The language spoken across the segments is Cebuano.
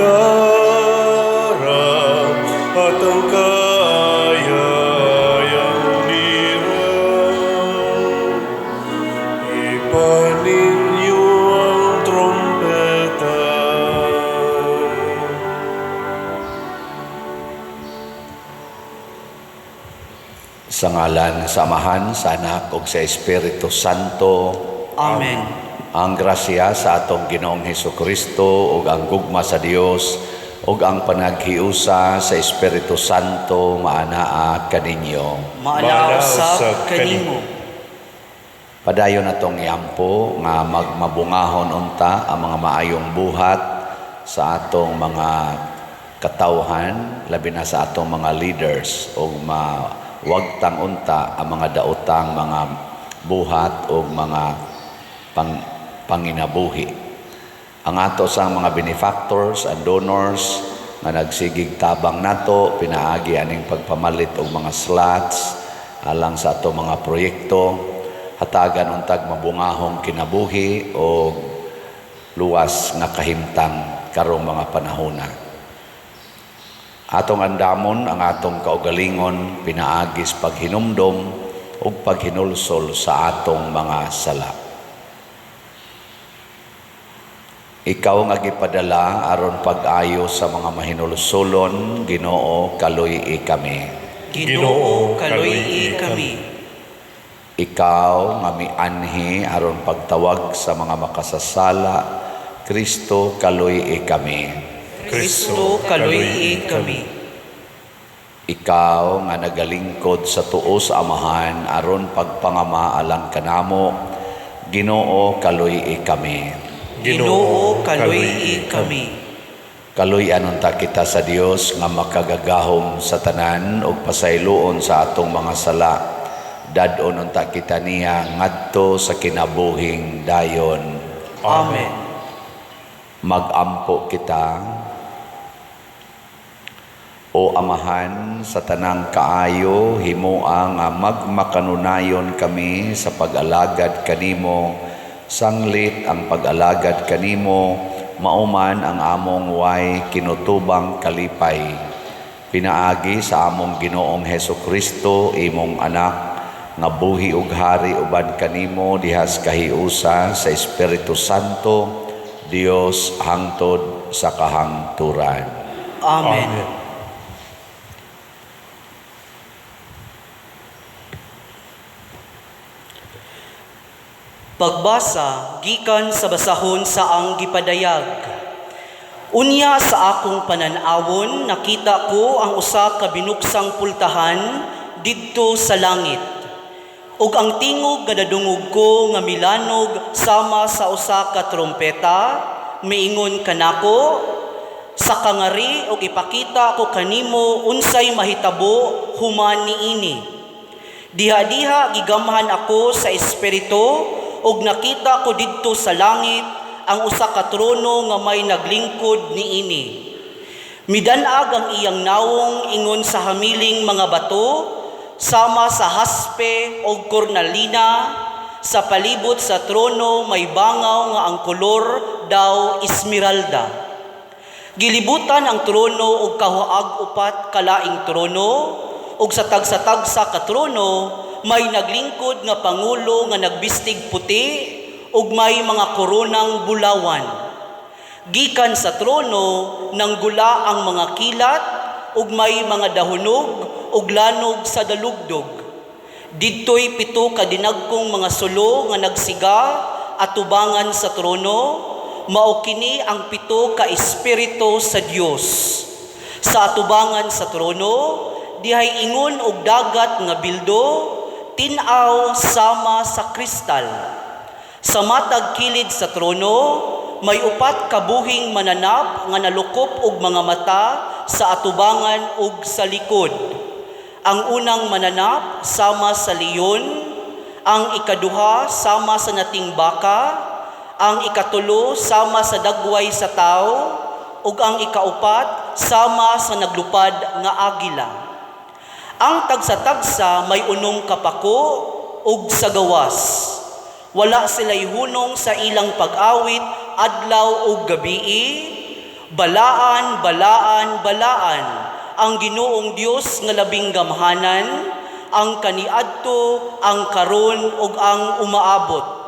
gitara at ang kaayayang lira. Ipaninyo ang trompeta. Sa ngalan sa Amahan, sa Anak ug sa Espiritu Santo. Amen. Ang grasya sa atong Ginoong Hesukristo ug ang gugma sa Dios ug ang panaghiusa sa Espiritu Santo maanaa kaninyo. Maanaa usab kanimo. Padayon atong iampo nga magmabungahon unta ang mga maayong buhat sa atong mga katawhan, labi na sa atong mga leaders, ug mawagtang unta ang mga daotang mga buhat ug mga panginabuhi. Ang ato sa mga benefactors and donors nga nagsigig tabang nato pinaagi aning pagpamalit og mga slots alang sa ato mga proyekto, hatagan untag mabungahong kinabuhi og luwas nga kahimtang karong mga panahona. Atong andamon ang atong kaugalingon pinaagis paghinumdom ug paghinulsol sa atong mga sala. Ikaw nga gipadala aron pag-ayo sa mga mahinulsolon, Ginoo, kaluy-i kami. Ginoo, kaluy-i kami. Ikaw nga mianhi aron pagtawag sa mga makasasala, Kristo, kaluy-i kami. Kristo, kaluy-i kami. Ikaw nga nagalingkod sa tuo sa Amahan aron pagpangama alang kanamo, Ginoo, kaluy-i kami. Ginoo, kaluy-i kami. Kaluy-an unta kita sa Dios nga makagagahom sa tanan ug pasayloon sa atong mga sala. Dad-on unta kita niya ngadto sa kinabuhing dayon. Amen. Magampo kita. O Amahan, sa tanang kaayo, himoa nga magmakanunayon kami sa pag-alagad kanimo, sanglit ang pag-alagad kanimo, mauman ang among way kinutubang kalipay. Pinaagi sa among Ginoong Hesukristo, imong anak, nga buhi ug hari uban kanimo dihas kahiusa sa Espiritu Santo, Dios hangtod sa kahangturan. Amen. Amen. Pagbasa gikan sa basahon sa ang gipadayag. Unya sa akong panan-awon nakita ko ang usa ka binuksang pultahan didto sa langit. Ug ang tingog nga nadungog ko nga milanog sama sa usa ka trompeta, miingon kanako, sa kangari ug ipakita ko kanimo unsay mahitabo human niini. Diha-diha gigamhan ako sa espiritu ug nakita ko didto sa langit ang usa ka trono nga may naglingkod niini. Midan-ag ang iyang nawong ingon sa hamiling mga bato, sama sa haspe og kornalina. Sa palibot sa trono may bangaw nga ang kolor daw esmeralda. Gilibutan ang trono og kahuag upat kalaing trono, ug sa tagsa-tagsa ka trono may naglingkod nga pangulo nga nagbistig puti ug may mga koronang bulawan. Gikan sa trono nanggula ang mga kilat ug may mga dahunog ug lanog sa dalugdog. Didtoy pito ka dinagkong mga sulo nga nagsiga atubangan sa trono, mao kini ang pito ka espiritu sa Dios. Sa atubangan sa trono dihay ingon og dagat nga bildo, tin-aw sama sa kristal. Sa matag kilid sa trono may upat ka buhing mananap nga nalukop og mga mata sa atubangan ug sa likod. Ang unang mananap sama sa leon, ang ikaduha sama sa nating baka, ang ikatulo sama sa dagway sa tao, ug ang ikaupat sama sa naglupad nga agila. Ang tagsa-tagsa may unom ka pako ug sa gawas. Wala sila'y hunong sa ilang pag-awit adlaw ug gabii. Balaan, balaan, balaan ang Ginoong Dios nga labing gamhanan, ang kaniadto, ang karon ug ang umaabot.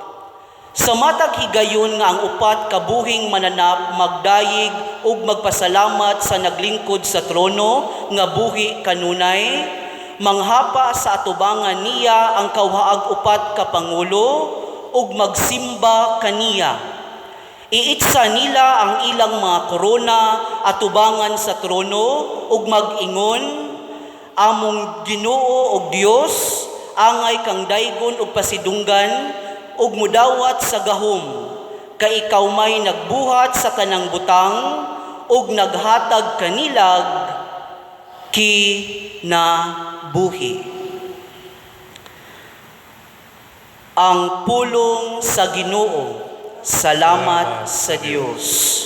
Sa matag higayon nga ang upat ka buhing mananap magdayig ug magpasalamat sa naglingkod sa trono nga buhi kanunay, manghapa sa atubangan niya ang kawhaag 4 ka pangulo ug magsimba kaniya. Iitsa nila ang ilang mga korona atubangan sa trono ug mag-ingon, among Ginoo ug Dios, angay kang daygon ug pasidunggan ug mudawat sa gahom, kay ikaw may nagbuhat sa tanang butang ug naghatag kanilag kinabuhi. Ang pulong sa Ginoo. Salamat sa Dios.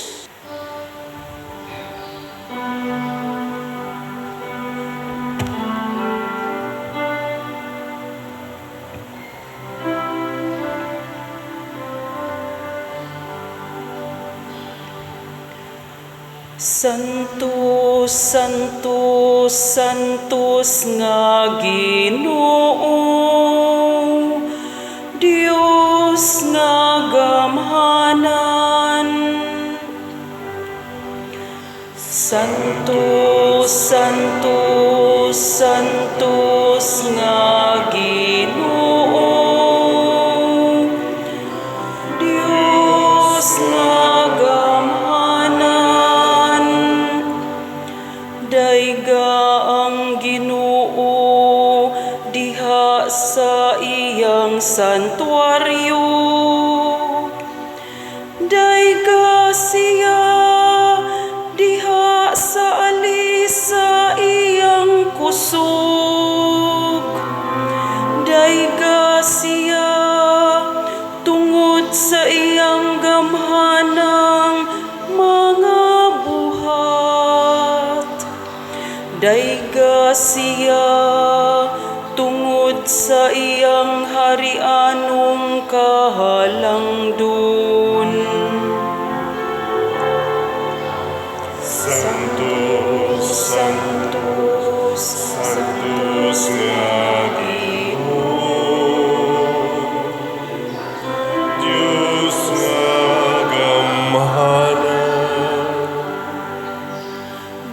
Santo, Santo, Santos nga Ginoo, Dios nga gamhanan. Santo, Santo, Santos nga Ginoo, Dios nga gamhanan. Dayga ang Ginoo diha sa iyang santuaryo. Dayga siya diha sa alis sa iyang kusog. Dayga siya tungod sa iyang gamhanang mga buhat. Dayga siya tungod sa iyang harianong kahalangdon. Santo, Santo, Santos nga Ginoo, Dios nga gamhanan.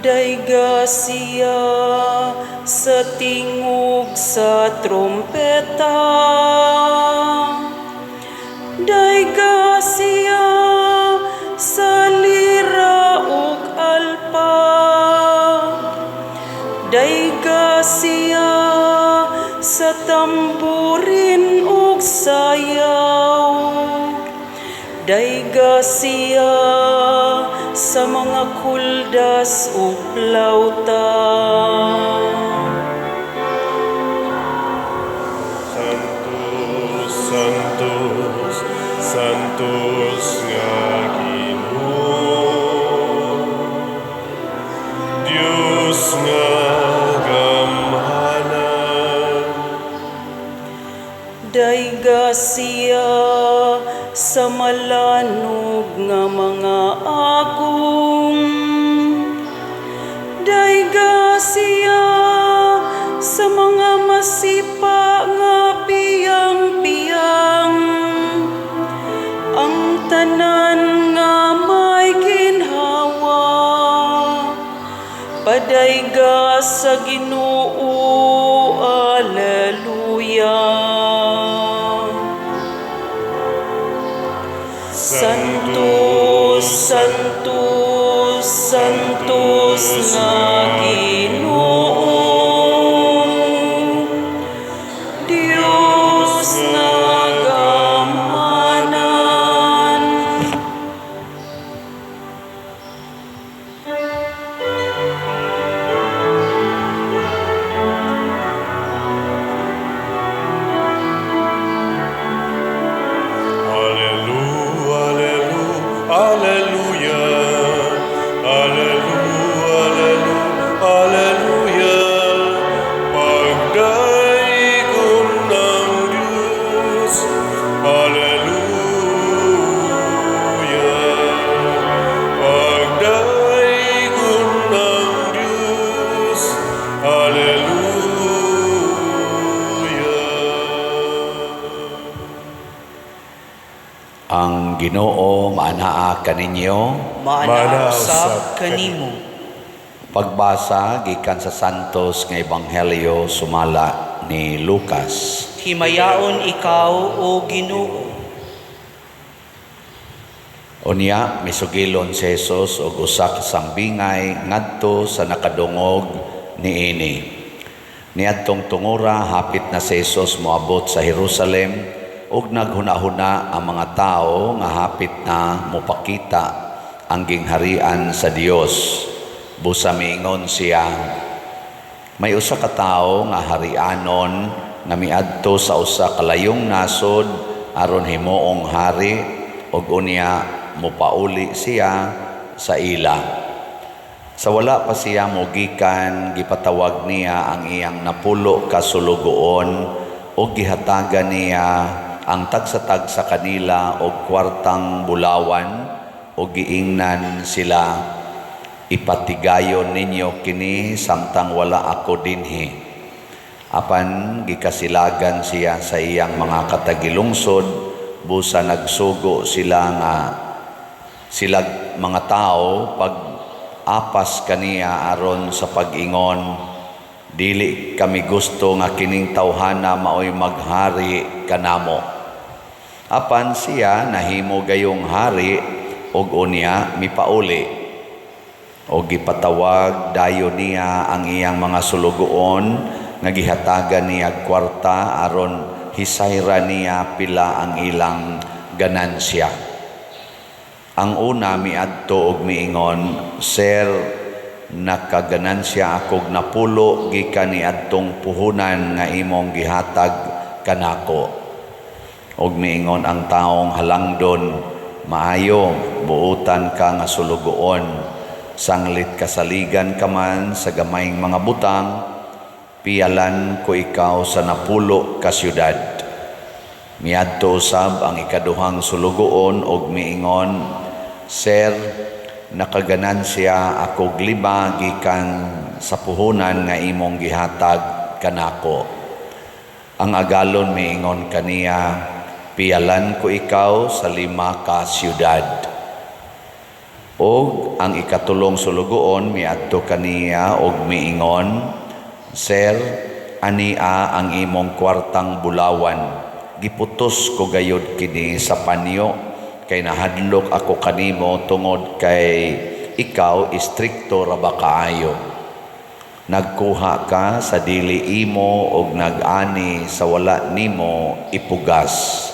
Dayga siya sa tingog sa trompeta. Dayga siya sa lira ug alpa. Dayga siya sa tamburin ug sayaw. Dayga siya sa mga kuldas ug plawta. Santo, Santos, Santos nga Ginoo, Dios nga gamhanan. Dayga siya sa malanog nga mga agong. Dayga siya sa mga masipa nga piyang-piyang. Ang tanan nga may ginhawa, padayga sa Ginoo. Alleluia. Santo, Santo, Santos nga Ginoo, Dios nga gamhanan. Alleluia, alleluia, alleluia, alleluia, alleluia. Ginoo maanaa kaninyo. Maanaa Maanaa usab usab kanimo. Pagbasa gikan sa Santos nga Ebanghelyo sumala ni Lucas. Himayaon ikaw, o Ginoo. Unya misugilon si Jesus og usa ka sambingay ngadto sa nakadungog niini. Niadtong tungura hapit na si Jesus moabot sa Jerusalem ug naghuna-huna ang mga tawo nga hapit na mopakita ang gingharian sa Dios. Busa miingon siya, may usa ka tawo nga harianon nga miadto sa usa ka layong nasod aron himuong hari ug unya mopauli siya sa ila. Sa wala pa siya mogikan, gipatawag niya ang iyang 10 ka sulugoon ug gihatagan niya ang tagsa-tagsa kanila og kwartang bulawan ug giingnan sila, ipatigayon ninyo kini samtang wala ako dinhi. Apan gikasilagan siya sa iyang mga katagilungsod, busa nagsugo sila nga sila mga tao pag apas kaniya aron sa pag-ingon, dili kami gusto nga kining tawhana maoy maghari kanamo. Apan siya nahimo gayong hari og unya mipauli. Og gipatawag dayon niya ang iyang mga sulugoon nga gihatagan niya kwarta aron hisayra niya pila ang ilang ganansya. Ang una miadto og miingon, "Sir, nakaganansya akog 10 gikan niadtong puhunan nga imong gihatag kanako." Og miingon ang taong halangdon, "Maayo, buutan ka nga sulugoon. Sanglit kasaligan ka man sa gamayng mga butang, piyalan ko ikaw sa 10 ka syudad." Miadto usab ang ikaduhang sulugoon og miingon, "Sir, nakaganansya akog 5 gikan sa puhunan nga imong gihatag kanako." Ang agalon miingon kaniya, "Piyalan ko ikaw sa 5 ka syudad." Og ang ikatulong sulugoon miadto kaniya og miingon, "Sir, ania ang imong kwartang bulawan. Giputos ko gayod kini sa panyo kay nahadlok ako kanimo tungod kay ikaw istrikto ra ba kaayo. Nagkuha ka sa dili imo og nag-ani sa wala nimo ipugas."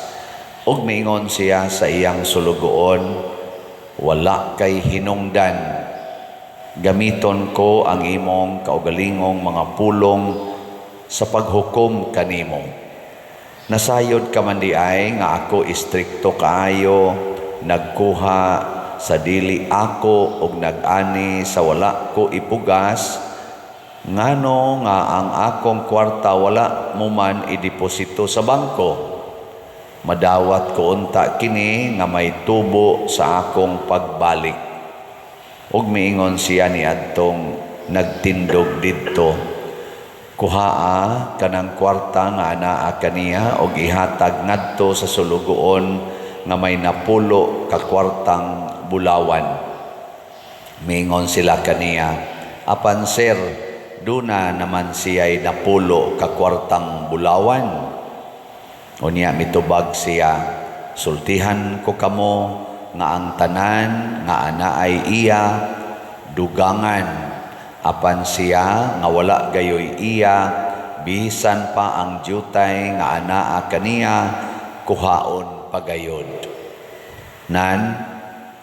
Og miingon siya sa iyang sulugoon, "Wala kay hinungdan. Gamiton ko ang imong kaugalingong mga pulong sa paghukom kanimo. Nasayod ka man di ay nga ako istrikto kaayo, nagkuha sa dili ako og nag-ani sa wala ko ipugas, ngano nga ang akong kwarta wala mo man ideposito sa bangko. Madawat ko unta kini nga may tubo sa akong pagbalik." Og miingon siya niadtong nagtindog didto, "Kuhaa kanang kwarta nga anaa kaniya og ihatag ngadto sa sulugoon nga may 10 ka kwartang bulawan." Miingon sila kaniya, "Apan sir, duna naman siya'y 10 ka kwartang bulawan." Unya mitubag siya, "Sultihan ko kamo nga ang tanan nga anaay iya dugangan, apan siya nga wala gayoy iya, bisan pa ang dyutay nga anaa kaniya kuhaon pagayod. Nan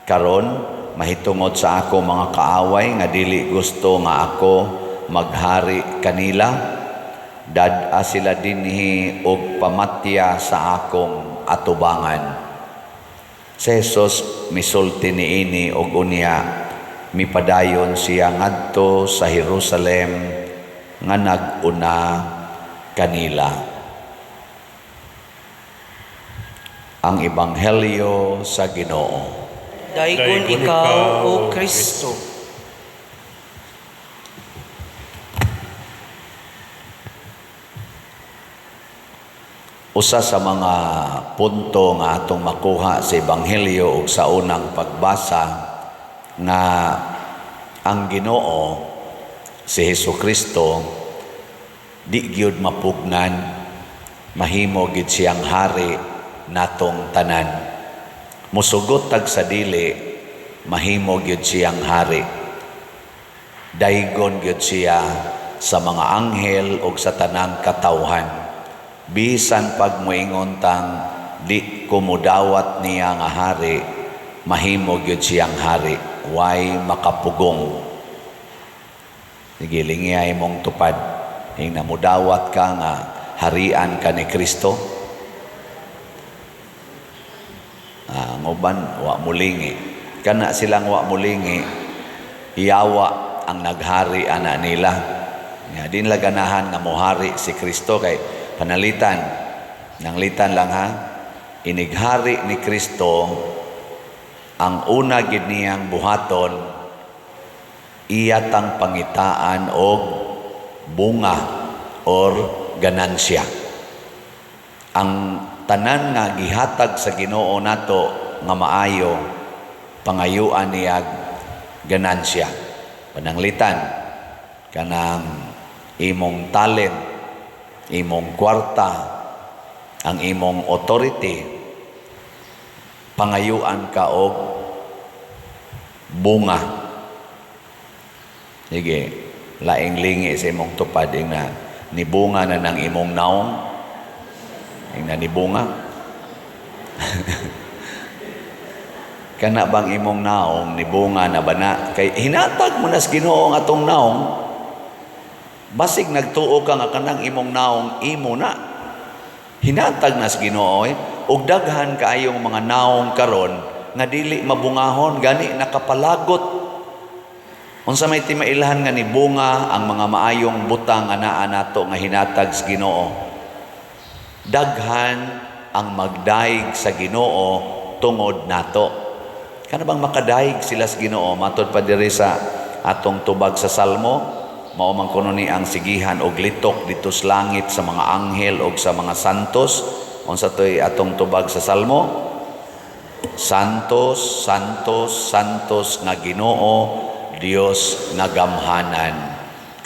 karon mahitungod sa ako mga kaaway nga dili gusto nga ako maghari kanila, dad-a sila dinhi og pamatya sa akong atubangan." Si Jesus misulti niini og unya mipadayon siya ngadto sa Jerusalem nga nag-una kanila. Ang Ebanghelyo sa Ginoo. Daygon Daygon ikaw, ikaw, O O Kristo. Usa sa mga punto nga atong makuha sa Ebanghelyo ug sa unang pagbasa nga ang Ginoo si Hesus Kristo di gyud mapugnan, mahimo gyud siyang hari natong tanan. Musugot tag sa dili, mahimo gyud siyang hari. Daygon gyud siya sa mga anghel ug sa tanang katawhan. Bisan pag moingon tang di ko mudawat niya nga hari, mahimo gyud siyang hari, way makapugong. Sige, lingiyay mong tupad. Ing namudawat ka nga harian ka ni Kristo. Ang uban, wa mulingi. Kana silang wa mulingi, yawa ang naghari ana nila. Nga din la ganahan nga mohari si Kristo kay panalitan. Nanglitan lang ha. Inighari ni Kristo ang una gid niyang buhaton, iya tang pangitaan og bunga or ganansya. Ang tanan nga gihatag sa Ginoo nato nga maayo, pangayuan niya ganansya. Pananglitan kanang imong talent, imong kwarta, ang imong authority, pangayuan ka og bunga. Sige, laing lingi sa imong tupad, ing na nibunga na ng imong naong, ing na nibunga. Kana bang imong naong nibunga na ba na? Kay hinatag mo na sa Ginoo ang atong naong. Basig nagtuo ka nga kanang imong naong imo na. Hinatag na sa Ginoo. Ug daghan kaayong mga naong karon nga dili mabungahon, gani nakapalagot. Unsa may timailhan nga nibunga ang mga maayong butang nga naa nato nga hinatag sa Ginoo? Daghan ang magdaig sa Ginoo tungod nato. Kana bang makadaig sila sa Ginoo? Matod pa diri sa atong tubag sa Salmo, mao man kuno ni ang sigihan og litok dito sa langit sa mga anghel og sa mga santos. Unsa toy atong tubag sa Salmo? Santos, santos, santos nga Ginoo, Dios nga gamhanan.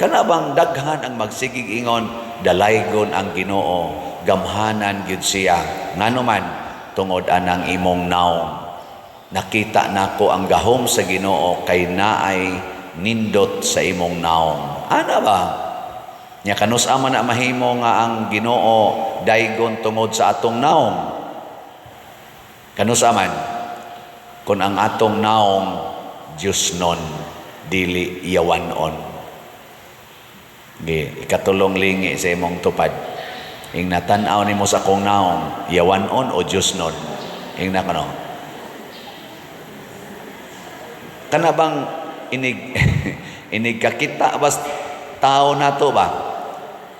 Kana bang daghan ang magsigig ingon, dalaygon ang Ginoo, gamhanan gyud siya. Ngano man tungod anang imong naong. Nakita nako ang gahom sa Ginoo kay naay nindot sa imong naong. Ana ba? Nya kanus-a man na mahimo nga ang Ginoo daygon tungod sa atong naong? Kanus-a man kun ang atong naong Dios non, dili yawan-on. Gi, ikatulong lingi sa imong tupad. Ing natan-aw nimo sa akong naong, yawan-on o Dios non? Ing na kano. Kana bang inig inig kakita bas tao nato ba?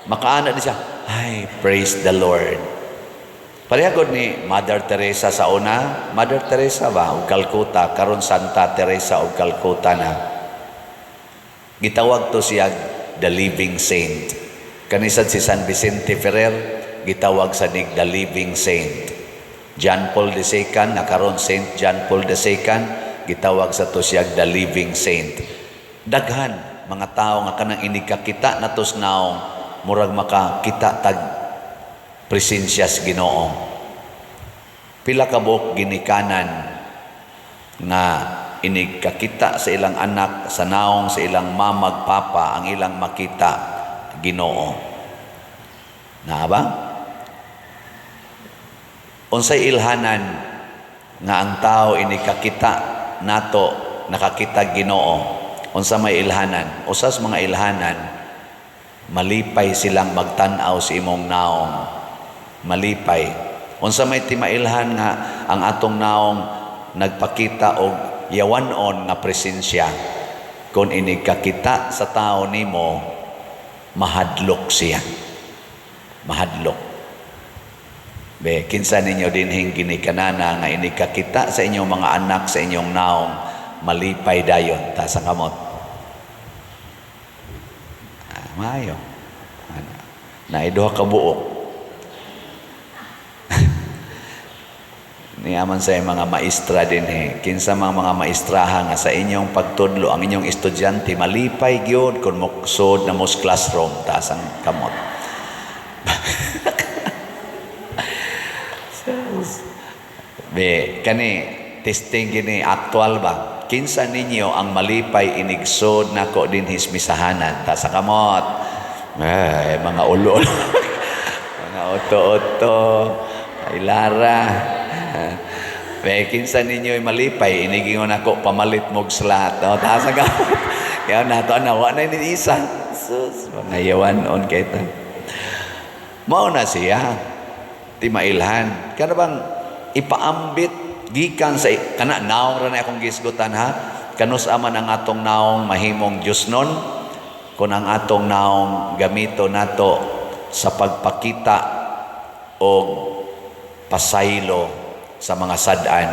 Makaana di siya, ay, praise the Lord. Pareha gud ni Mother Teresa sa una. Mother Teresa ba og Calcutta, karon Santa Teresa og Calcutta na. Gitawag to siya the living saint. Kanisad si San Vicente Ferrer, gitawag sa nig the living saint. John Paul II, na karon Saint John Paul II, gitawag sa to siya the living saint. Daghan mga tao nga kanang inig kakita natos naong murag makakita tag presensya sa Ginoo. Pila ka buok ginikanan nga inig kakita sa ilang anak sa naong sa ilang mamag papa ang ilang makita Ginoo. Naa ba? Unsay ilhanan nga ang tao inig kakita nato nakakita Ginoo? Unsa may ilhanan? Usas mga ilhanan, malipay silang magtan-aw sa imong naong. Malipay. Unsa may timailhan nga ang atong naong nagpakita og yawan-on nga presensya? Kung inig kakita sa tao nimo, mahadlok siya. Mahadlok. Be, kinsa ninyo dinhing ginikanana nga inig kakita sa inyong mga anak sa inyong naong, malipay dayon ta sa kamot. Maayo. Ana. Naay duha ka buok. Niya man sa mga maestra dinhi. Kinsa mga maestraha nga sa inyong pagtudlo ang inyong estudyante malipay gyud kung moksod na mos classroom, taas ang kamot. Be, kani testing gini actual ba? Kinsa ninyo ang malipay inigsod nako dinhi sa misahanan? Taas ang kamot. Ay, mga ulo. Mga oto-oto. Ay, Lara. Be, kinsa ninyo ay malipay inigingon ako pamalit mog slot. O, taas ang kamot. Kaya nato na wa na ni isa. Sus, mga yawan on kay ta. Mao na siya. Ti mailhan. Kana bang ipaambit gikan sa kana naong ra na akong gisgutan ha. Kanus aman ang atong naong mahimong Dios nun kun ang atong naong gamito nato sa pagpakita og pasaylo sa mga sad-an,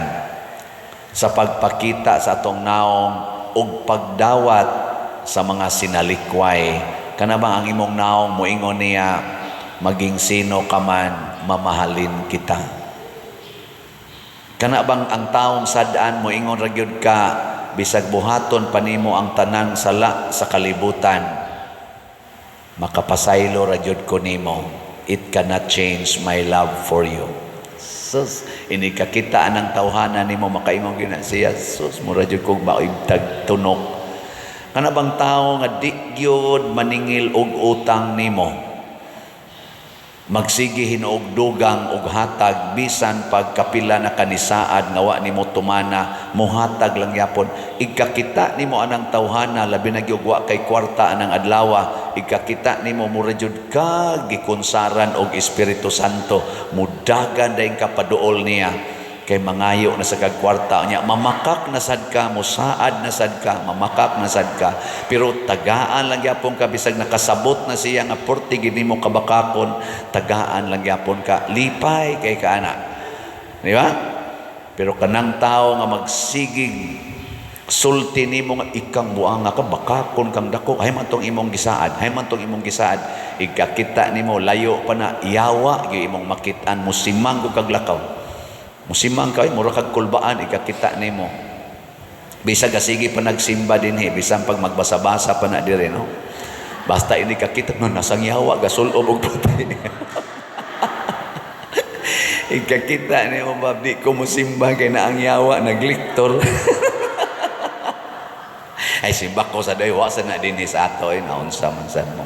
sa pagpakita sa atong naong og pagdawat sa mga sinalikway. Kana bang ang imong naong moingon niya, maging sino ka man, mamahalin kita. Kana bang ang taong sad-an moingon ra gyud ka, bisag buhaton pa nimo ang tanang sala sa kalibutan, makapasaylo ra gyud ko nimo. It cannot change my love for you. Sus, ini kakita anang tawhana nimo makaingon gyud na siya. Sus, mura gyud kog maibtag tunok. Kana bang tawo nga di gyud maningil og utang nimo, magsige hinuog dugang og hatag bisan pagkapila na kanisaad nga wa nimo tumana, mohatag lang yapon. Igkakita nimo anang tawhana, labi na gyud wa kay kwarta anang adlawa, igkakita nimo mura jud ka gikonsaran og Espiritu Santo, mudagan dayon ka paduol niya kay mangayo na sa kag kwarta niya, mamakak na sad ka, musaad na sad ka, mamakak na sad ka, pero tagaan lang gyapon ka bisag nakasabot na siya nga porti gid nimo kabakakon, tagaan lang gyapon ka, lipay kay ka ana, di ba? Pero kanang tawo nga magsigig sulti nimo nga ikang buanga ka, bakakon kang dako, hay man tong imong gisaad, hay man tong imong gisaad, igkakita nimo layo pa na, yawa gyud imong makit-an, musimang kag lakaw. Musimang ka, mura kag kulbaan, ikakita nimo. Bisag sige pa nagsimba dinhi, bisan pag magbasa-basa pa na dire, no? Basta ini kakita, no, nasang yawa, gasulob og puti. Ikakita nimo, bab, di ko musimba kay na ang yawa, nagliktor. Ay, simba ko sa day, wa sa na dinhi sa ato, ay, naunsa man sad mo.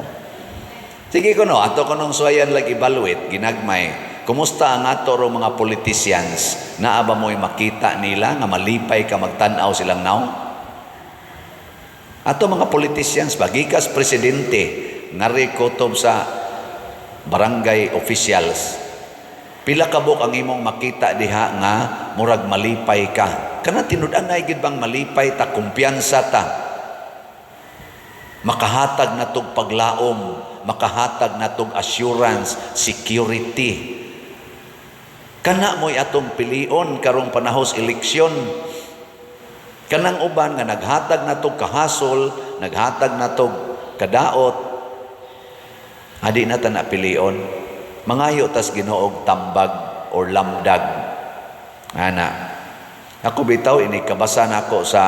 Sige ko no, ato ko nung suwayan lagi evaluate, ginagmay. Kumusta ang ato ro mga politicians? Naa ba mo'y makita nila nga malipay ka magtan-aw silang naong? Ato mga politicians, bagikas presidente, ngari kutob sa barangay officials, pila ka buok ang imong makita diha nga murag malipay ka. Kana tinud-anay gid bang malipay ta, kumpiyansa ta? Makahatag na tog paglaom, makahatag na tog assurance, security. Kana mo'y atong pilion karong panahos eleksyon. Kanang uban nga naghatag na tog kahasol, naghatag na tog kadaot, adi na ta na pilion. Mangayo tas Ginoog tambag or lamdag. Ana. Ako bitaw ini kabasa nako sa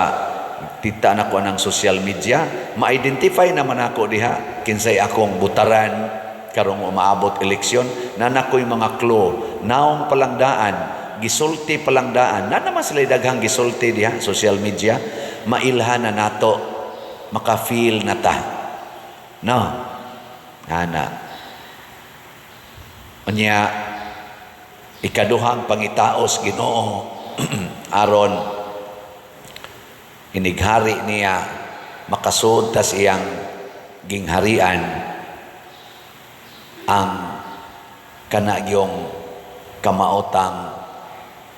tita nako anang social media, ma-identify naman ako diha kinsay akong butaran karong umaabot eleksyon, na nakoy mga clue, naong palangdaan, gisulti palangdaan, na naman sila daghang gisulti diha social media, mailhan na nato, maka-feel na ta. No? Ana. Unya, ikaduhang pangitaos Ginoo aron inighari niya makasud tas iyang gingharian ang kanagyong kamaotang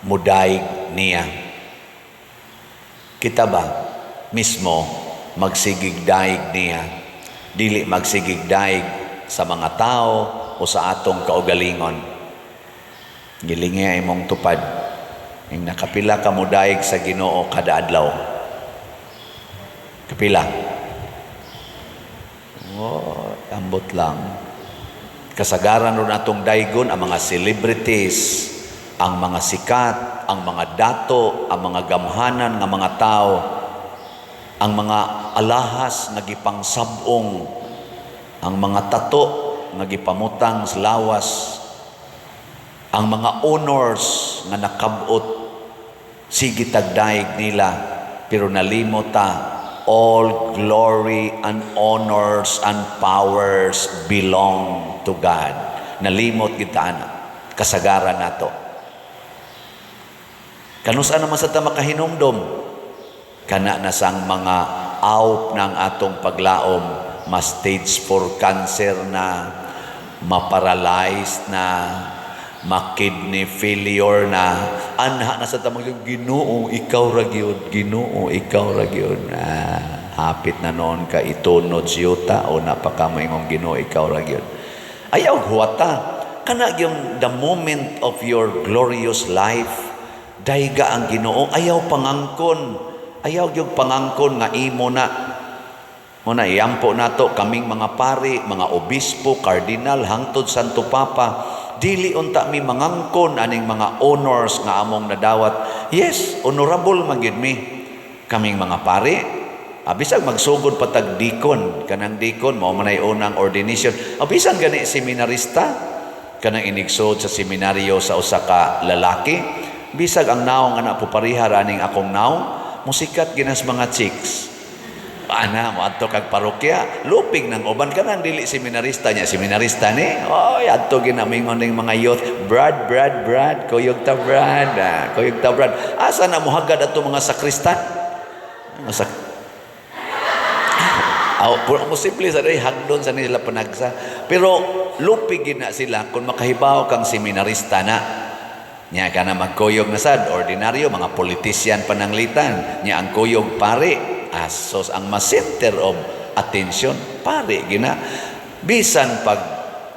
mudaig niya. Kita ba mismo magsigig daig niya, dili magsigig daig sa mga tao o sa atong kaugalingon. Gilingi imong tupad ing nakapila ka mudaig sa Ginoo kada adlaw. Kapila. Oh, ambot lang. Kasagaran ron atong daygon ang mga celebrities, ang mga sikat, ang mga dato, ang mga gamhanan nga mga tao, ang mga alahas nga gipangsab-ong, ang mga tato nga gipamutang sa lawas, ang mga honors nga nakabot, sige tagdaig nila, pero nalimot ta, all glory and honors and powers belong to God. Nalimot kita ana, kasagaran nato. Kanusa naman sa ta makahinumdom? Kana na sang mga awp ng atong paglaom, ma stage 4 cancer na, ma-paralyzed na, ma-kidney failure na, anha na sa tamang, "Ginoo, ikaw ra gyud, Ginoo, ikaw ra gyud." Ah, hapit na noon ka itunod siyuta o napakamoingong, "Ginoo, ikaw ra gyud." Ayaw huwata. Kana yung the moment of your glorious life, dayga ang Ginoo, ayaw pangangkon. Ayaw gyud pangangkon nga imo na. Muna iampo nato kaming mga pari, mga obispo, kardinal, hangtod Santo Papa, dili unta mi mangangkon aning mga honors nga among nadawat. Yes, honorable man gyud mi. Kaming mga pari, bisag magsugod pa tag deacon, kanang deacon mao man ay unang ordination. Bisan gani seminarista, kanang inigsod sa seminaryo sa usa ka lalaki, bisag ang naong ana pupariha aning akong naong, musikat ginas mga chicks. Ana, mo adto kag parokya, lupig ng uban kanang dili seminarista niya, seminarista ni. Oy, adto ginamingon ning mga youth, "Brad, Brad, Brad, kuyog ta Brad, ah, kuyog ta Brad." Asa na mohagad ato mga sakristan? Mga sak Aw, puro mo simple sa day hagdon sa nila panagsa. Pero lupig gid na sila kung makahibaw kang seminarista na. Nya ka na magkuyog na sad, ordinaryo, mga politician pananglitan. Nya ang kuyog pare, asos ang ma-center of attention, pare gina. Bisan pag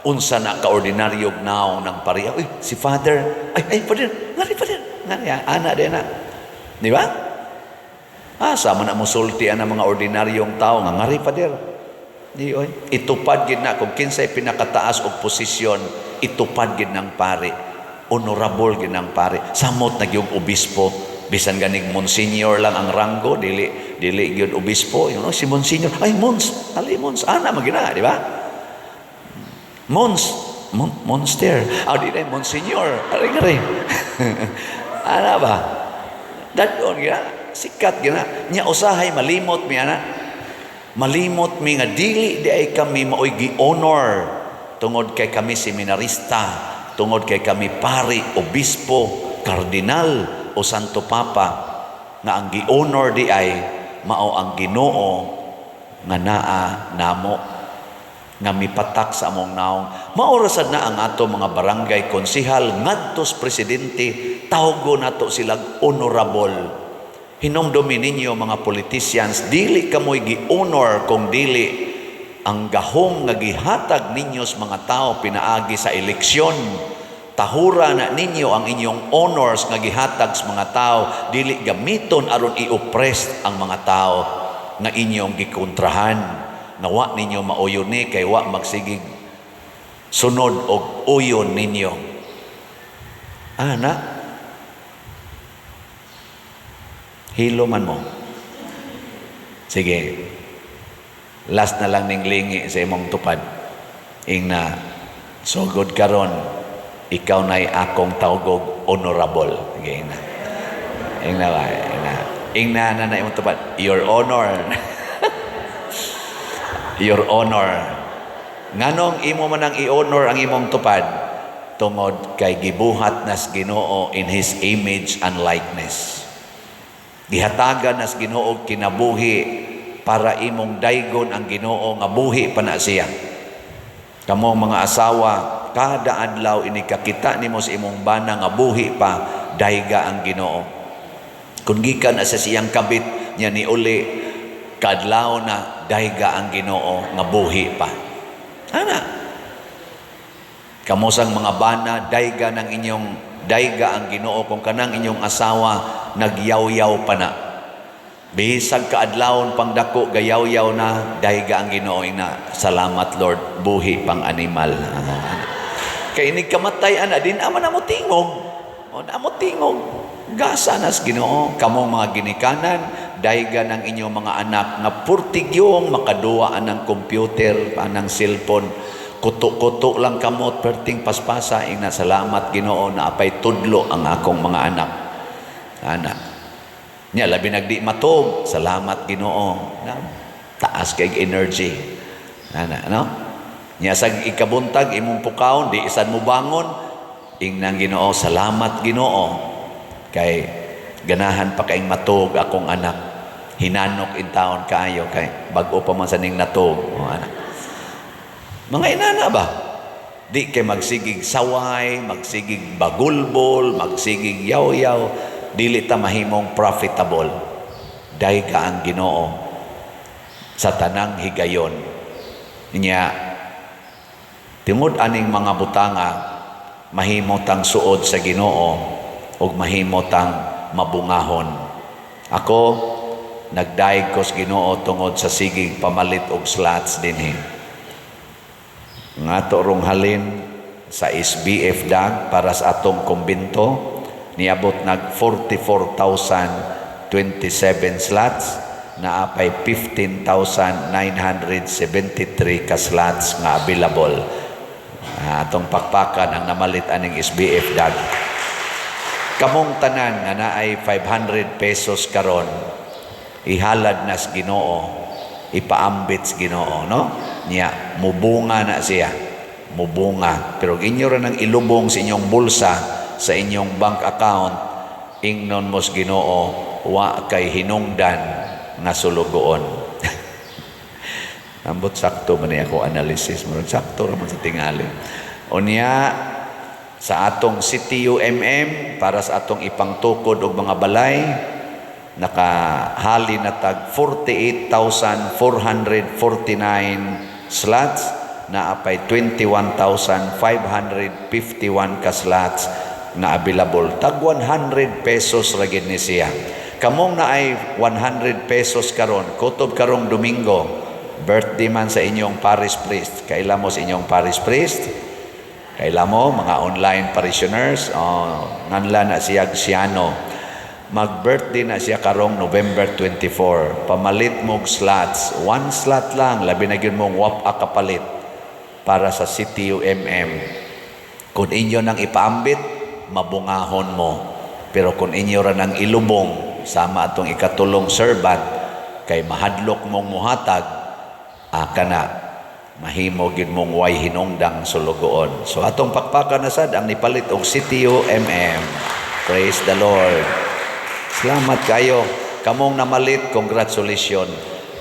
unsa na ka-ordinaryo naong ng pari, "Uy, si Father, ay, ay, Father, ngari Father, ngari, ana din na." Di ba? Asa man na musulti ang mga ordinaryong tao nga ngari Father. Di oy. Itupad gid na kung kinsay pinakataas og posisyon, itupad gid ng pare. Honorable gid ng pare. Samot na gyud obispo, bisan ganig monsignor lang ang ranggo, dili dili gyud obispo, si monsignor, "Ay mons, ali mons," ana magina, di ba? Mons, monster. Ah, di na monsignor. Ari ngari. Ana ba? Dadon gina, sikat gina. Nya usahay malimot mi ana. Malimot mi nga dili di ay kami maoy gi-honor tungod kay kami seminarista, tungod kay kami pari, obispo, kardinal o Santo Papa, nga ang gi-honor di ay mao ang Ginoo nga naa namo nga mipatak sa among naong. Mao ra sad na ang ato mga barangay konsihal ngadto sa presidente, tawgo nato silang honorable. Hinumdumi ninyo, mga politicians, dili kamoy gi-honor kung dili ang gahom nga gihatag ninyo sa mga tao pinaagi sa eleksyon. Tahura na ninyo ang inyong honors nga gihatag sa mga tao, dili gamiton aron i-oppress ang mga tao nga inyong gikontrahan. Nga wa ninyo mauyon ni kay wa magsigig sunod og uyon ninyo. Ana, hilo man mo. Sige. Last na lang ning lingi sa imong tupad. Ingna, "Sugod karon, ikaw na'y akong tawgog honorable." Sige, ingna. Ingna ba? Ingna. Ingna na na imong tupad. "Your Honor. Your Honor." Nganong imo man ang i-honor ang imong tupad? Tungod kay gibuhat nas Ginoo in His image and likeness. Gihatagan nas Ginoo kinabuhi para imong daygon ang Ginoo nga buhi pa na siya. Kamo mga asawa, kada adlaw ini kakita nimo sa imong bana nga buhi pa, dayga ang Ginoo. Kung gikan na sa siyang kabit niya ni uli, kadlaw na dayga ang Ginoo nga buhi pa. Ana. Kamosang mga bana, dayga ng inyong dayga ang Ginoo kung kanang inyong asawa nagyaw-yaw pa na. Bisag kaadlawon pang dako gayaw-yaw na, dayga ang Ginoo ina. "Salamat Lord, buhi pang animal." Ah. Kay inig kamatay ana din ama na mo tingog. O na mo tingog. Gasa nas Ginoo. Kamong mga ginikanan, daygan ang inyong mga anak nga purtigyong makaduwa anang computer, anang cellphone. Kuto-kuto lang kamot, perting paspasa, ingna, "Salamat, Ginoo, na apay tudlo ang akong mga anak." Ana. Nya labi nagdi matog, "Salamat, Ginoo." Na, taas kay energy. Ana, no? Nya sa ikabuntag imong pukawon, di isan mo bangon, ingnang Ginoo, "Salamat, Ginoo." Kay ganahan pa kaing matug akong anak. Hinanok in taon kaayo kay bag-o pa man sa ning natug. O, anak. Mga inana ba? Di kay magsigig saway, magsigig bagulbol, magsigig yaw-yaw, dili ta mahimong profitable. Dayga ang Ginoo sa tanang higayon. Nya tungod aning mga butanga, mahimo tang suod sa Ginoo ug mahimo tang mabungahon. Ako, nagdayeg ko sa Ginoo tungod sa sigig pamalit og slots dinhi. Nga ato rong halin sa SBF DAG para sa atong kumbento, niabot nag 44,027 slots, naapay 15,973 ka slots nga available. Ah, atong pakpakan ang namalit aning SBF DAG. Kamong tanan nga naay 500 pesos karon, ihalad nas Ginoo, ipaambit sa Ginoo, no? Niya mubunga na siya, mubunga. Pero inyo ra nang ilubong sa inyong bulsa, sa inyong bank account, ingnon mo sa Ginoo, "Wa kay hinungdan nga sulugoon." Ambot sakto man ni ako analysis, murag sakto ra man sa tingali. Unya sa atong CTUMM para sa atong ipangtukod og mga balay, nakahali na tag 48,449 slots, naapay 21,551 ka slots na available. Tag 100 pesos ra gid ni siya. Kamong naay 100 pesos karon, kutob karong Domingo, birthday man sa inyong parish priest. Kaila mo sa inyong parish priest? Kaila mo, mga online parishioners? Oh, nganla na siya Siano. Mag-birthday na siya karong November 24. Pamalit mong slots. One slot lang, labi na gyud mong wap kapalit para sa CTUMM. Kung inyo nang ipaambit, mabungahon mo. Pero kung inyo ra nang ilubong, sama atong ikatulong servant, kay mahadlok mong muhatag, aka na, mahimo gid mong way hinungdang sulugoon. So atong pakpakan na sad ang nipalit og CTUMM. Praise the Lord. Salamat kayo. Kamong namalit, congratulations.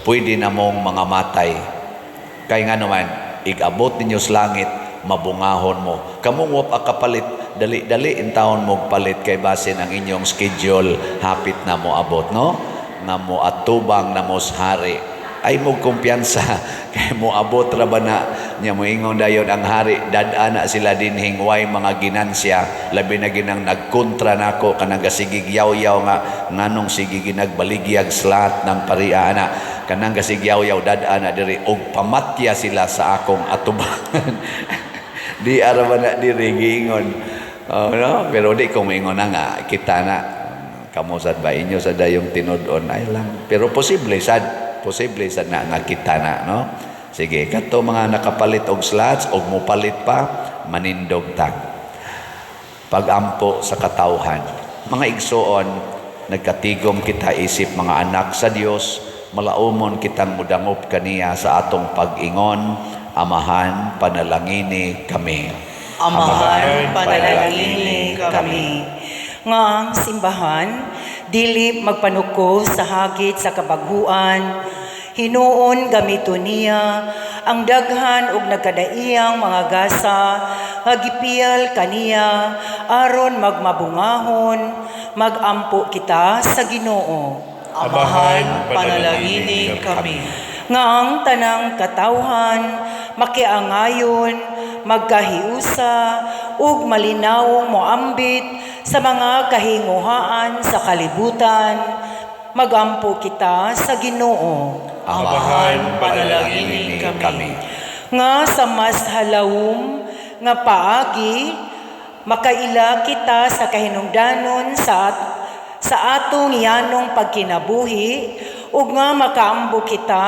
Pwede na mong mga matay. Kay nga naman, igabot ninyo sa langit, mabungahon mo. Kamong wa pa kapalit, dali-dali intawon mo palit kay basin ang inyong schedule hapit na mo abot, no? Nga mo atubang na mo sa hari. Ay mo kumpiyansa kay mo abot ra ba na nya, moingon dayon ang hari, dad-a na sila dinhing way mga ginansya, labi na ginang nagkontra nako kanang gasigig yaw-yaw nga nganong sige ginagbaligyag slot ng paria ana, kanang gasig yaw-yaw, dad-a na diri og pamatya sila sa akong atubangan, di ara ba na diri giingon. Oh, no? Pero di ko moingon na nga kita na kamo sad ba, inyo sa dayong tinud-on ay lang, pero posible sad na nga kita na, no? Sige, kadto mga nakapalit og slots og mopalit pa, manindog ta. Pagampo sa katawhan. Mga igsoon, nagkatigom kita isip mga anak sa Dios, malaumon kitang mudangop kaniya sa atong pag-ingon, "Amahan, panalangini kami." Amahan, panalangini kami. Nga ang simbahan dili magpanuko sa hagit sa kabaghuan, hinuon gamito niya ang daghan og nagkadaiyang mga gasa nga gipiyal kaniya aron magmabungahon. Magampo kita sa Ginoo. Amahan, panalangini kami. Nga ang tanang katawhan makiangayon, magkahiusa ug malinawong moambit sa mga kahinguhaan sa kalibutan. Magampo kita sa Ginoo. Amahan, panalangini kami. Nga sa mas halawom nga paagi makaila kita sa kahinungdanon sa sa atong yanong pagkinabuhi ug nga makaambo kita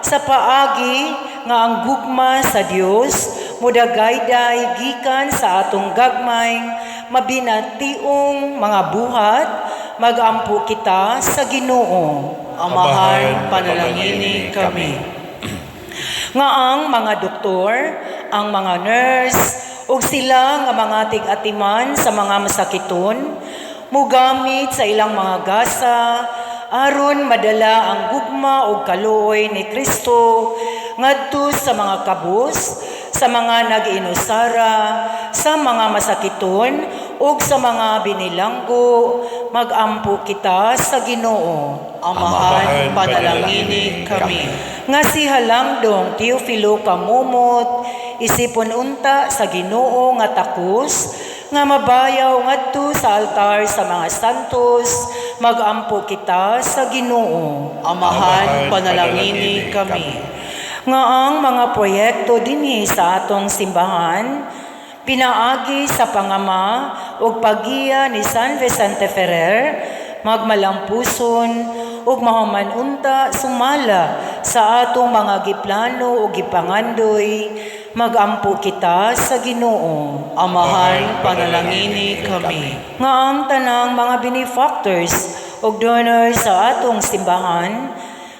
sa paagi nga ang gugma sa Dios mudagayday gikan sa atong gagmayng mabinationg mga buhat, magampo kita sa Ginoo. Amahan, panalangini kami. Nga ang mga doktor, ang mga nurse, ug sila nga mga tig-atiman sa mga masakiton, mugamit sa ilang mga gasa aron madala ang gugma ug kaluoy ni Kristo ngadto sa mga kabus, sa mga nag-inusara, sa mga masakiton ug sa mga binilanggo, magampo kita sa Ginoo. Amahan, panalangini kami. Nga si Halangdong Teofilo Camomot isipon unta sa Ginoo nga takos nga mabayaw ngadto sa altar sa mga santos, magampo kita sa Ginoo. Amahan, panalangini kami. Nga ang mga proyekto dinhi sa atong simbahan pinaagi sa pangama ug paggiya ni San Vicente Ferrer magmalampuson ug mahuman unta sumala sa atong mga giplano ug gipangandoy, magampo kita sa Ginoo. Amahan, panalangini kami. Nga ang tanang mga benefactors ug donors sa atong simbahan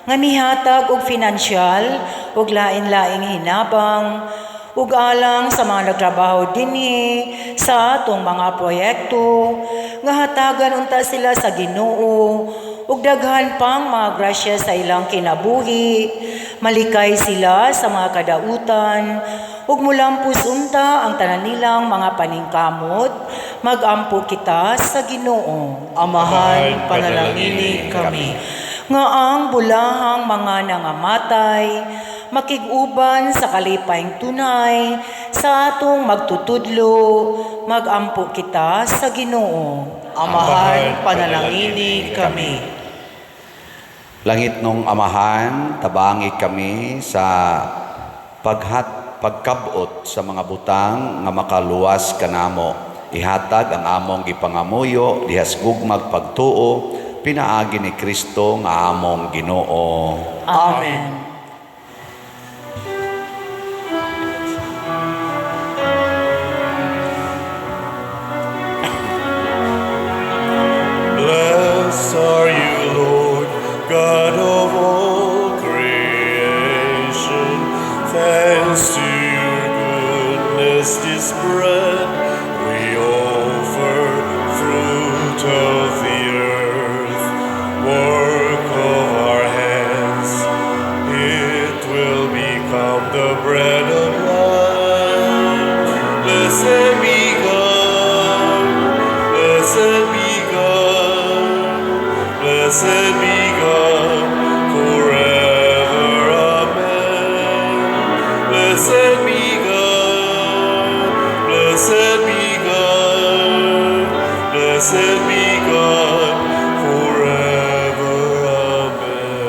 nga mihatag og finansyal ug lain-laing hinabang ug alang sa mga nagtrabaho dinhi sa atong mga proyekto, nga hatagan unta sila sa Ginoo ug daghan pang mga grasya sa ilang kinabuhi, malikay sila sa mga kadautan ug mulampos unta ang tanan nilang mga paningkamot, magampo kita sa Ginoo. Amahan, panalangini kami. Nga ang bulahang mga nangamatay makig-uban sa kalipayng tunay sa atong magtutudlo, magampo kita sa Ginoo. Amahan, panalangini kami. Langitnong Amahan, tabangi kami sa pagkabot sa mga butang nga makaluwas kanamo. Ihatag ang among gipangamuyo dihas gugmag pagtuo pinaagi ni Kristo nga among Ginoo. Amen. Blessed are you, Lord, God of all creation. Thanks to your goodness, this bread we offer, fruit of the earth, work of our hands. It will become the bread of life. Blessed be God, blessed be God, blessed be God forever. Amen. Blessed be God, blessed be God, blessed be God forever. Amen.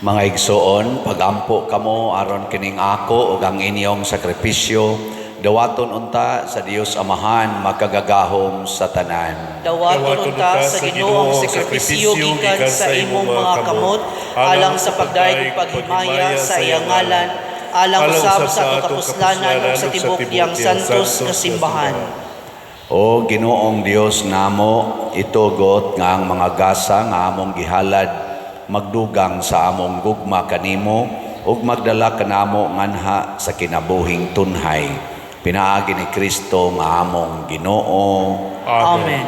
Mga igsoon, pagampo kamo aron kining ako ug ang inyong sakripisyo dawaton unta sa Dios Amahan makagagahom sa tanan. Dawaton unta sa Ginoo ang sakripisyo gikan sa imong mga kamot alang sa pagdayeg ug paghimaya sa iyang ngalan, alang usab sa atong kapuslanan ug sa tibuok diyang santos nga simbahan. O Ginoong Dios namo, itugot nga ang mga gasa nga among gihalad magdugang sa among gugma kanimo ug magdala kanamo nganha sa kinabuhing tunhay. Pinaagi ni Kristo nga among Ginoo. Amen.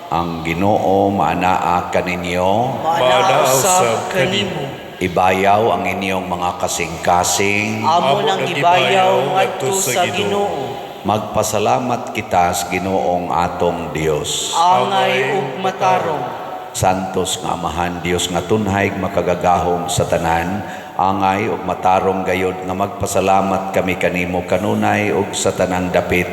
Ang Ginoo maanaa kaninyo. Maanaa usab kanimo. Ibayaw ang inyong mga kasing-kasing. Amo nang gibayaw ngadto sa Ginoo. Magpasalamat kita sa Ginoong atong Dios. Angay ug matarong. Santos nga Amahan, Dios nga tunhay makagagahom sa tanan, angay ug matarong gayod nga magpasalamat kami kanimo kanunay ug sa tanang dapit,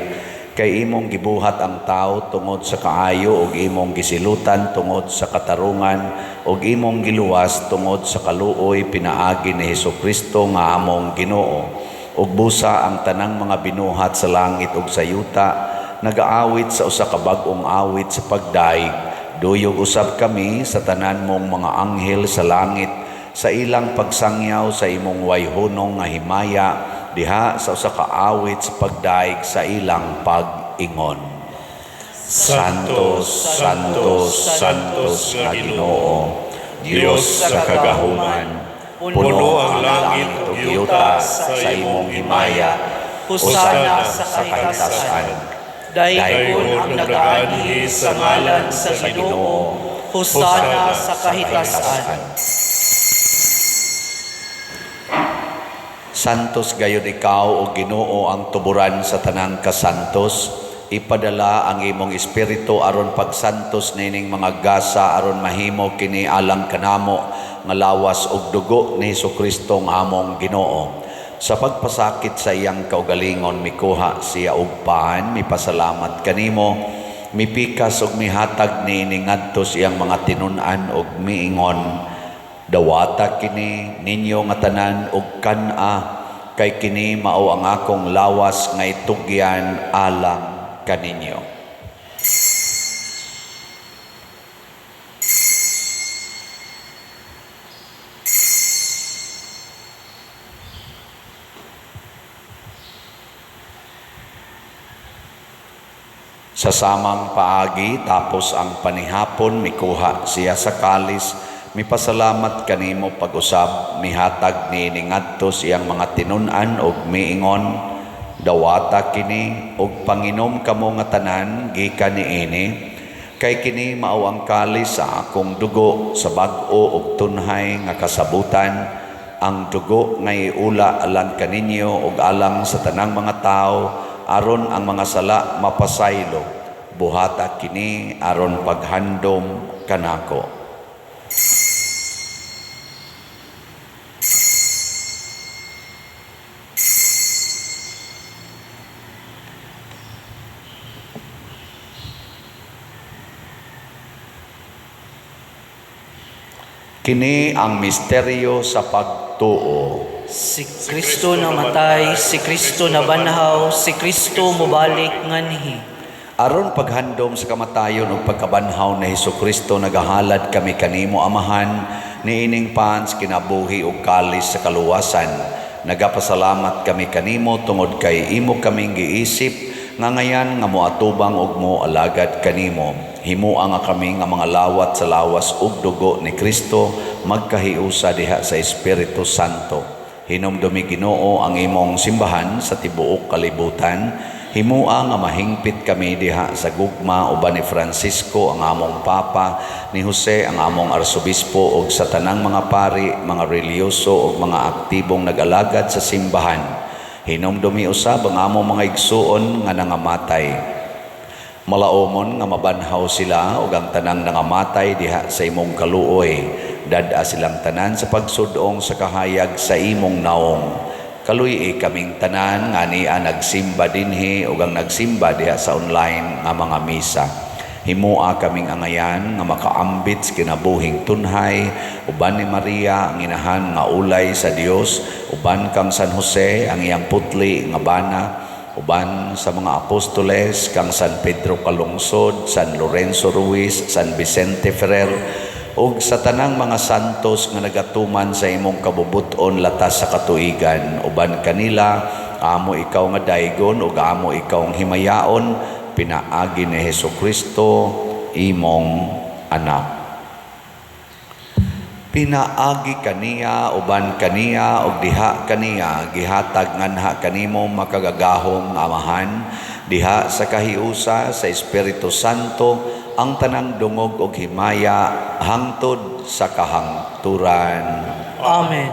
kay imong gibuhat ang tao tungod sa kaayo ug imong gisilutan tungod sa katarungan ug imong giluwas tungod sa kaluoy pinaagi ni Hesukristo nga among Ginoo. Ug busa ang tanang mga binuhat sa langit ug sa yuta nagaawit sa usa ka bag-ong awit sa pagdayeg. Duyog usab kami sa tanan mong mga anghel sa langit sa ilang pagsangyaw sa imong wayhunong nga himaya diha sa usa ka awit sa pagdayeg sa ilang pag-ingon. Santos, Santos, Santos nga Ginoo, Dios sa kagahuman, puno ang langit ug yuta sa imong himaya. Hosana sa kahitasan. Daygon ang nagaanhi sa ngalan sa Ginoo. Hosana sa kahitasan. Santos gayud ikaw, o Ginoo, ang tuburan sa tanang kasantos. Ipadala ang imong espiritu aron pagsantos nining mga gasa aron mahimo kini alang kanamo nga lawas ug dugo ni Hesukristo nga among Ginoo. Sa pagpasakit sa iyang kaugalingon mikuha siya og pan, mipasalamat kanimo, mipikas ug mihatag niini ngadto sa iyang mga tinun-an ug miingon, dawata kini ninyo nga tanan ug kan-a, kay kini mao ang akong lawas nga itugyan alang kaninyo. Sa samang paagi, tapos ang panihapon, mikuha siya sa kalis, mipasalamat kanimo pag-usab, mihatag niini ngadto sa iyang mga tinun-an ug miingon, dawata kini ug panginom kamo nga tanan gikan niini, kay kini mao ang kalis sa akong dugo sa bag-o ug tunhay nga kasabutan, ang dugo nga iula alang kaninyo ug alang sa tanang mga tawo aron ang mga sala mapasaylo. Buhata kini aron paghandom kanako. Kini ang misteryo sa pagtuo. Si Kristo namatay, si Kristo nabanhaw, si Kristo mobalik nganhi. Aron paghandom sa kamatayon ug pagkabanhaw ni Hesukristo, nagahalad kami kanimo, Amahan, niining pans kinabuhi ug kalis sa kaluwasan. Nagapasalamat kami kanimo tungod kay imo kaming giisip nga ngayan nga moatubang ug moalagad kanimo. Himua nga kami nga mga lawat sa lawas ug dugo ni Kristo magkahiusa diha sa Espiritu Santo. Hinumdumi, Ginoo, ang imong simbahan sa tibuok kalibutan. Himua nga mahingpit kami diha sa gugma uban ni Francisco ang among Papa, ni Jose ang among Arsobispo ug sa tanang mga pari, mga relihiyoso ug mga aktibong nag-alagad sa simbahan. Hinumdumi usab ang among mga igsuon nga nangamatay. Malaomon nga mabanhaw sila ug ang tanang nangamatay diha sa imong kaluoy. Dad-a silang tanan sa pagsudong sa kahayag sa imong naong. Kaluy-i kaming tanan nga ania nagsimba dinhi ug ang nagsimba diha sa online nga mga misa. Himua kaming angayan nga makaambit sa kinabuhing tunhay uban ni Maria ang inahan nga ulay sa Dios, uban kang San Jose ang iyang putli nga bana, uban sa mga apostoles kang San Pedro Calungsod, San Lorenzo Ruiz, San Vicente Ferrer, ug sa tanang mga santos nga nagatuman sa imong kabubut-on latas sa katuigan. Uban kanila amo ikaw nga daygon ug amo ikaw ang himayaon, pinaagi ni Hesukristo imong anak. Pinaagi kaniya, uban kaniya, ug diha kaniya, gihatag nganha kanimo makagagahom nga Amahan, diha sa kahiusa sa Espiritu Santo, ang tanang dungog ug himaya hangtod sa kahangturan. Amen.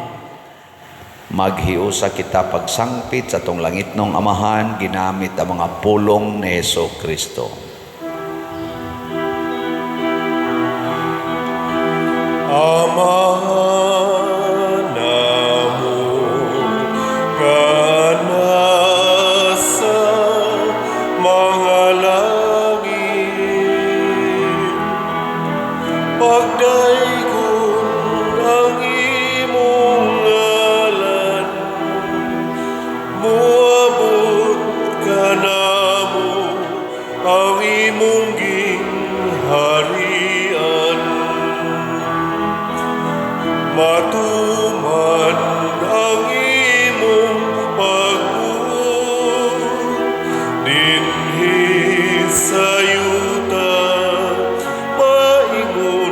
Maghiusa kita pagsangpit sa atong langitnong Amahan, ginamit ang mga pulong ni Hesukristo. Amahan namo nga nasa mga langit, pagdaygon ang imong ngalan, moabot kanamo Matuman ang imong pagbuot dinhi sa yuta maingon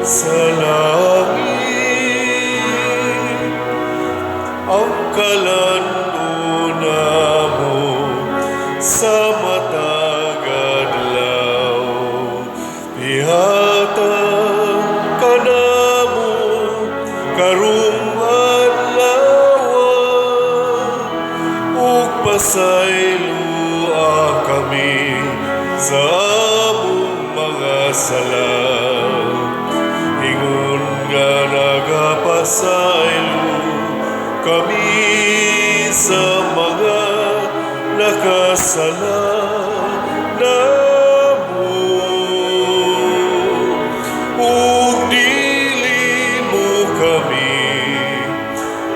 sa langit. Ang kalan-on namo sa matag adlaw, ihatag kanamo karong adlaw, ug pasayloa kami sa among mga sala, ingon nga nagapasaylo kami sa mga nakasala namo, ug dili mo kami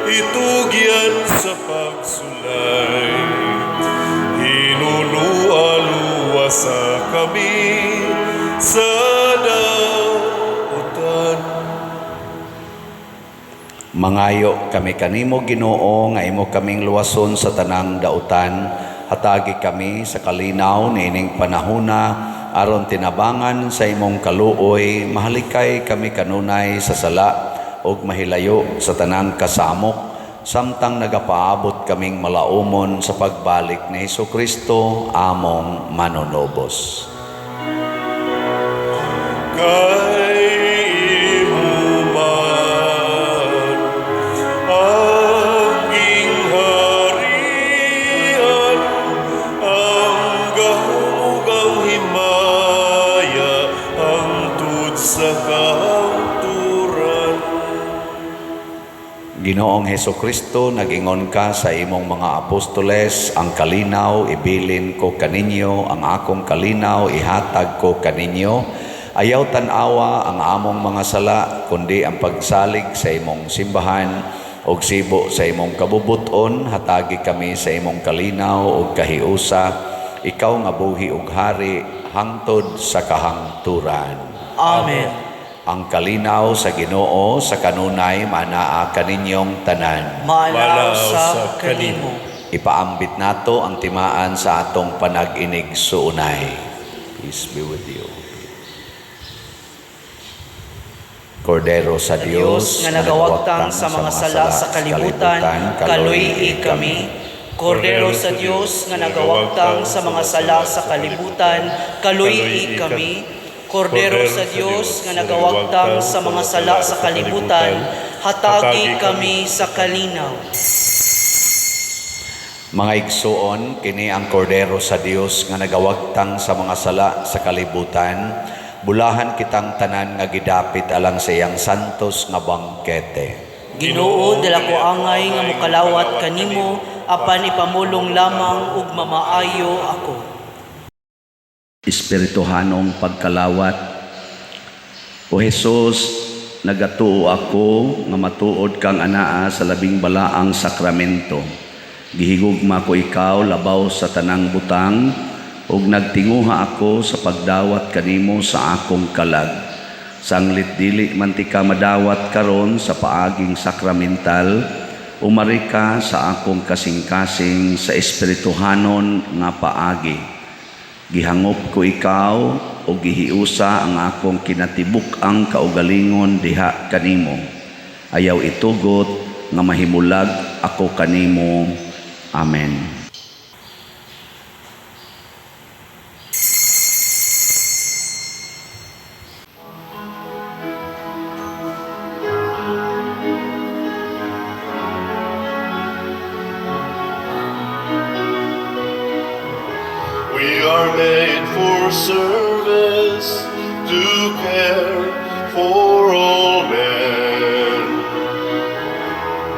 itugyan sa pagsulay, hinunua luwasa kami sa dautan. Mangayo kami kanimo, Ginoo, nga imo kaming luwason sa tanang dautan. Hatagi kami sa kalinaw niining panahona aron tinabangan sa imong kaluoy mahalikay kami kanunay sa sala ug mahilayo sa tanang kasamok samtang nagapaabot kaming malaumon sa pagbalik ni Hesukristo among manunubos. Kay imo man ang gingharian, ang gahom ug ang himaya hangtod sa kahangturan. Ginoong Hesukristo, nagingon ka sa imong mga apostoles, "Ang kalinaw ibilin ko kaninyo, ang akong kalinaw ihatag ko kaninyo." Ayaw tan-awa ang among mga sala, kundi ang pagsalig sa imong simbahan, ug sibo sa imong kabubuton, hatagi kami sa imong kalinaw ug kahiusa, ikaw nga buhi ug hari hangtod sa kahangturan. Amen. Ang kalinaw sa Ginoo sa kanunay manaa kaninyong tanan. Maanaa Maanaa usab usab kanimo. Ipaambit nato ang timaan sa atong panag-inig-suunay. Peace be with you. Kordero sa Sa Dios Dios nga nagawagtang sa mga sala sa kalibutan, kaluy-i kami. Kordero sa Dios nga nagawagtang sa mga sala sa kalibutan, kaluy-i kami. Kordero sa Dios nga nagawagtang sa mga sala sa kalibutan, hatagi kami sa kalinaw. Mga igsuon, kini ang Kordero sa Dios nga nagawagtang sa mga sala sa kalibutan. Bulahan kitang tanan nga gidapit alang sa iyang santos nga bangkete. Ginoo, dili ko angay nga mokalawat kanimo, apan ipamulong lamang ug mamaayo ako. Espirituhanong pagkalawat. O Jesus, nagatuo ako nga matuod kang anaa sa labing balaang sakramento. Gihigugma ko ikaw labaw sa tanang butang ug nagtinguha ako sa pagdawat kanimo sa akong kalag. Sanglit dili man tika madawat karon sa paaging sakramental, umari ka sa akong kasing-kasing sa espirituhanon nga paagi. Gihangop ko ikaw o gihiusa ang akong kinatibuk-ang kaugalingon diha kanimo. Ayaw itugot nga mahimulag ako kanimo. Amen. We are made for service, to care for all men.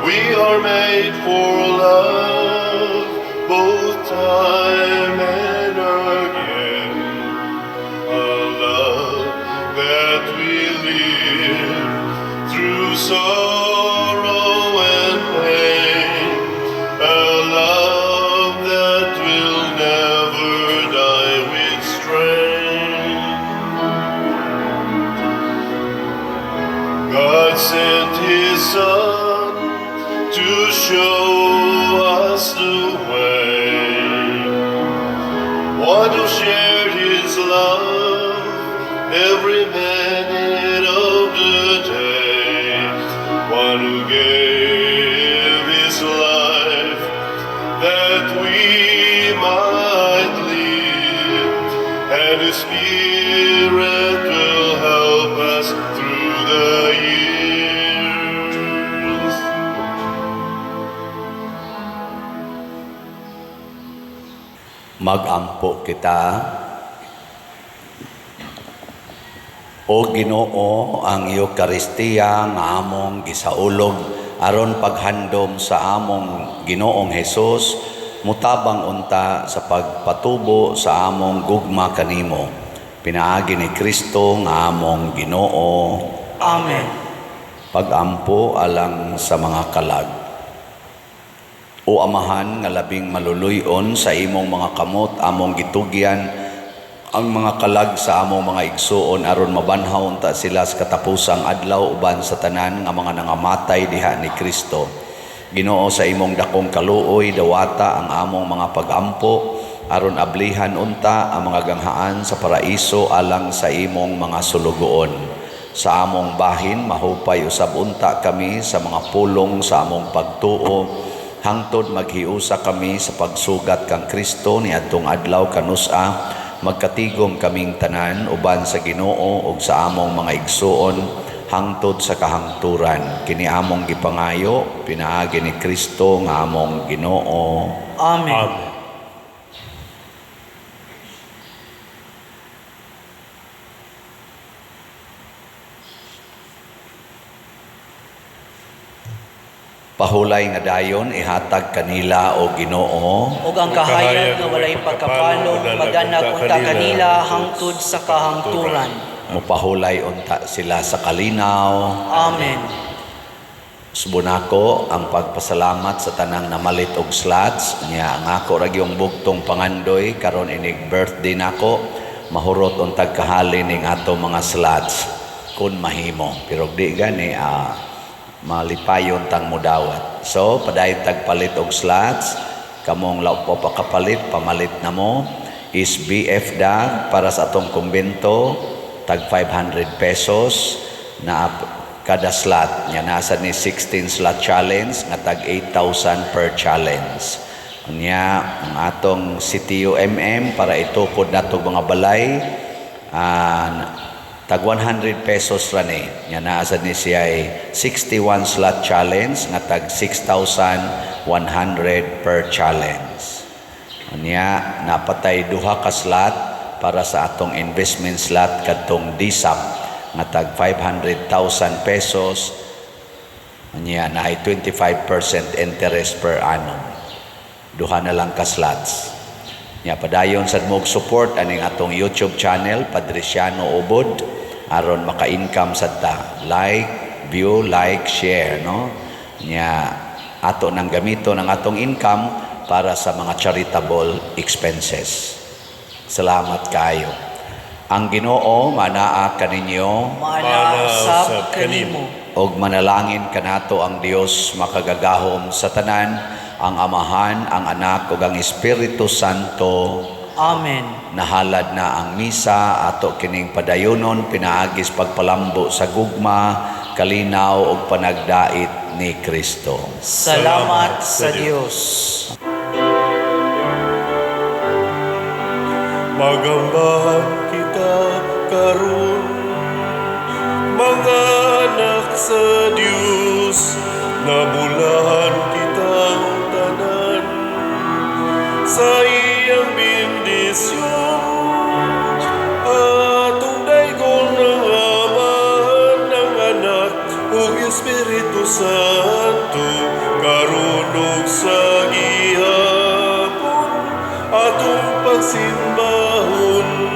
We are made for love, both time and again. A love that we live through sorrow and pain. A love that will never die with strain. God God sent His Son to show us the way. One who shared His love every minute of the day. One who gave His life that we might live, and His Spirit will help us through the years. Magampo kita. O Ginoo, ang Eukaristiya nga among gisaulog aron paghandom sa among Ginoong Hesus, mutabang unta sa pagpatubo sa among gugma kanimo. Pinaagi ni Kristo nga among Ginoo. Amen. Pagampo alang sa mga kalag. O Amahan nga labing maluluy-on, sa imong mga kamot among gitugyan ang mga kalag sa among mga igsuon aron mabanhaw unta sila sa katapusang adlaw uban sa tanan nga mga nangamatay diha ni Kristo. Ginoo, sa imong dakong kaluoy dawata ang among mga pagampo aron ablihan unta ang mga ganghaan sa paraiso alang sa imong mga sulugoon. Sa among bahin mahupay usab unta kami sa mga pulong sa among pagtuo hangtod maghiusa kami sa pagsugat kang Kristo niadtong adlaw kanus-a magkatigom kaming tanan uban sa Ginoo ug sa among mga igsuon hangtod sa kahangturan. Kini among gipangayo pinaagi ni Kristo nga among Ginoo. Amen. Amen. Pahulay nga dayon ihatag kanila o Ginoo Ug ang kahayag nga walay pagkapalong maganag unta kanila hangtod sa kahangturan. Mupahulay unta sila sa kalinaw. Amen. Subunako ang pagpasalamat sa tanang namalit og slots niya. Ang ako ra gyung bugtong pangandoy karon inig birthday nako, mahurot untag kahalin ning ato mga slots kun mahimo, pero di gani malipayon tang mudawat. So padayon tagpalit og slots, kamong law pa kapalit, pamalit na mo. Is BF da para sa atong kumbento tag 500 pesos na kada slot. Nya nasa ni 16 slot challenge nga tag 8,000 per challenge. Nya ang atong CTUMM para itukod nato mga balay, tag 100 pesos ra ni. Nya naa sad ni siya ay 61 slot challenge nga tag 6,100 per challenge. Nya napatay duha ka slot para sa atong investment slot kadtong DSAP nga tag 500,000 pesos. Nya naay 25% interest per annum. Duha na lang ka slots. Nya padayon sad mo og support aning atong YouTube channel Padriciano Ubod aron maka-income sad ta. Like, view, like, share, no? Nya ato nang gamiton ang atong income para sa mga charitable expenses. Salamat kaayo. Ang Ginoo manaa kaninyo, Maanaa usab kanimo. Og manalangin kanato ang Dios makagagahom sa tanan, ang Amahan, ang Anak ug ang Espiritu Santo. Amen. Nahalad na ang misa ato kining padayonon pinaagis pagpalambo sa gugma, kalinaw ug panagdait ni Kristo. Salamat sa Dios. Magambahan kita karon, mga anak sa Dios, nabulahan kitang tanan sa iyang bendisyon. Atong daygon ng Amahan, ng Anak ug Espiritu Santo, karon ug sa gihapon atong pagsimbahon.